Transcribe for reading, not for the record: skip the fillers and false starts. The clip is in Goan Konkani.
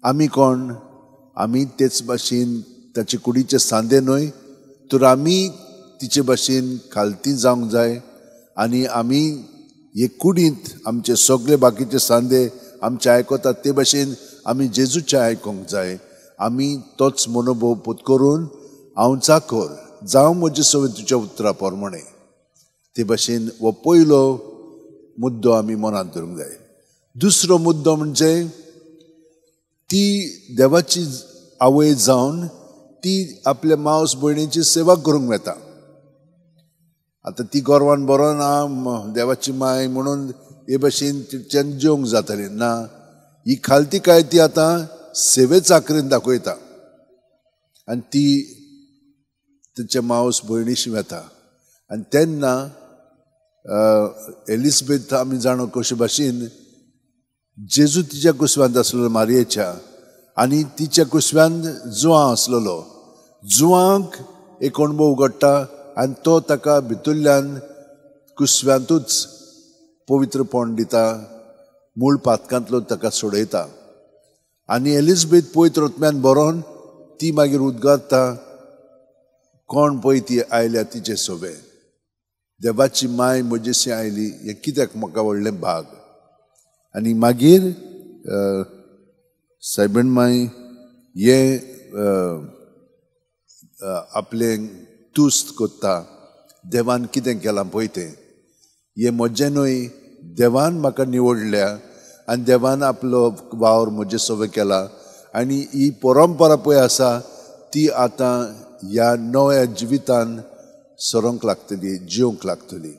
आमी कोण? आमी तेच भाशेन ताचे कुडीचे सांदे न्हय, तर आमी तिचे भाशेन खालती जावंक जाय आनी आमी हे कुडींत आमचे सगळे बाकीचे सांदे आमचे आयकतात ते भाशेन आमी जेजूचे आयकूंक जाय. आमी तोच मनोभोव पोत करून हांव चाखोर जावं म्हजे सवय तुज्या उतरा प्रमाणे. ते भाशेन हो पयलो मुद्दो आमी मनांत धरूंक जाय. दुसरो मुद्दो म्हणजे ती देवाची आवय जावन ती आपल्या मावस भयणीची सेवा करूंक वता. आतां ती गोरवान बरो ना देवाची माय म्हणून हे भाशेन तिच्यान जेवंक जाताली ना. ही खालती काय ती आतां सेवे चाकरेन दाखयता आनी ती तिच्या मावस भयणीशी वता. आनी तेन्ना एलिझाबेथ आमी जाणो कशे भाशेन जेजू तिच्या कुसव्यांत आसलेलो मारयेच्या, आनी तिच्या कुसव्यांत जुवां आसलेलो. जुवांक एक अणभव उगडटा आनी तो ताका भितरल्यान कुसव्यांतूच पवित्रपण दिता, मूळ पातकांतलो ताका सोडयता. आनी एलिझाबेथ पवित्र आत्म्यान बरोवन ती मागीर उद्गारता, कोण पळय ती आयल्या तिचे सोबे, देवाची माय म्हजेशी आयली, हें कित्याक म्हाका व्हडलें भाग. आनी मागीर सायबीण माय हें आपलें तुस्त करता, देवान कितें केलां पळय तें, हें म्हजें न्हय, देवान म्हाका निवडल्या आनी देवान आपलो वावर म्हजे सोबे केला. आनी ही परंपरा पळय आसा ती आतां ह्या नव्या जिवितान सरोंक लागतली, जिवंक लागतली.